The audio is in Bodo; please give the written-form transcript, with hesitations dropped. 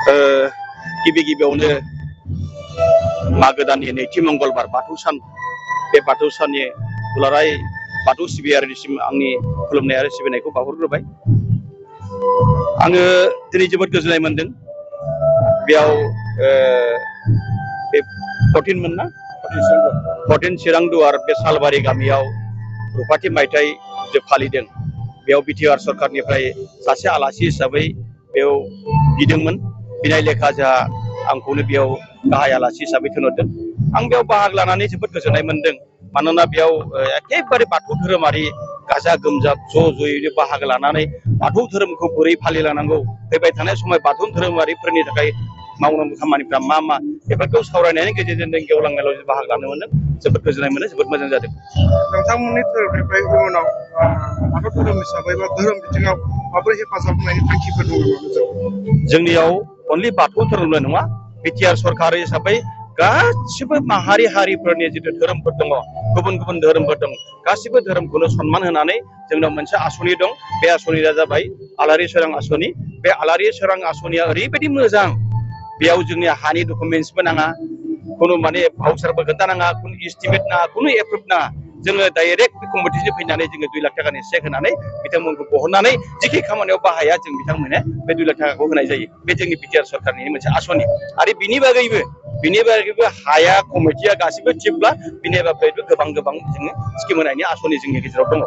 गिबि गिबियावनो मागो दाननि नैथि मंगलबार बाथौ सान बे बाथौ साननि दुलाराय बाथौ सिबियारिनिसिम आंनि खुलुमनाय आरो सिबिनायखौ बावहरग्रोबाय। आङो दिनै जोबोद गोजोननाय मोनदों बेयाव बे 14 मोन ना 14 चिरां दुवार बे सालबारि गामियाव रुपाथि मायथाइ जे फालिदों बेयाव बिटिआर सरकारनिफ्राय सासे आलासि हिसाबै बेयाव गिदोंमोन बिनाय लेखा जोंहा आंखौनो बेयाव गाहाय आलासि हिसाबै थिनहरदों। आं बेयाव बाहागो लानानै जोबोद गोजोननाय मोनदों मानोना बेयाव एखेबारे बाथौ धोरोमारि गाजा गोमजा ज'यैनो बाहागो लानानै बाथौ धोरोमखौ बोरै फालिलांनांगौ फैबाय थानाय समाव बाथौ धोरोमारिफोरनि थाखाय मावनांगौ खामानिफ्रा मा मा बेफोरखौ सावरायनायनि गेजेरजों जों गेवलां मेलाव बाहागो लानो मोनदों जोबोद गोजोननाय मोनो जोबोद मोजां जादों। नोंथांमोननि धोरोमनिफ्राय इयुनाव बाथौ धोरोम हिसाबै बा धोरोम बिथिङाव माबोरै हेफाजाब होनायनि थांखिफोर दङ नामा? जोंनियाव अनलि बाथौ धोरोमल' नङा बिटिआर सरकार हिसाबै गासिबो माहारि हारिफोरनि जिथु धोरोमफोर दङ गुबुन गुबुन धोरोमफोर दं गासिबो धोरोमखौनो सनमान होनानै जोंनाव मोनसे आसनि दं। बे आसनिया जाबाय आलारि सोरां आसनि। बे आलारि सोरां आसनिया ओरैबायदि मोजां बेयाव जोंनि हानि डकुमेन्टसबो नाङा खुनु माने भाउचारबो खोन्थानाङा खुनु इस्टिमेट नाङा खुनु एप्रुभ नाङा जोङो डाइरेक्ट कमिटिजों फैनानै जोङो 2 लाख थाखानि चेक होनानै बिथांमोनखौ बहननानै जिखि खामानियाव बाहाया जों बिथांमोननो बे 2 लाख थाखाखौ होनाय जायो। बे जोंनि बिटिआर सरकारनि मोनसे आसनि आरो बिनि बागैबो हाया कमिटिया गासिबो थिगब्ला बिनि बागैबो गोबां जोङो स्किम होनायनि आसनि जोंनि गेजेराव दङ।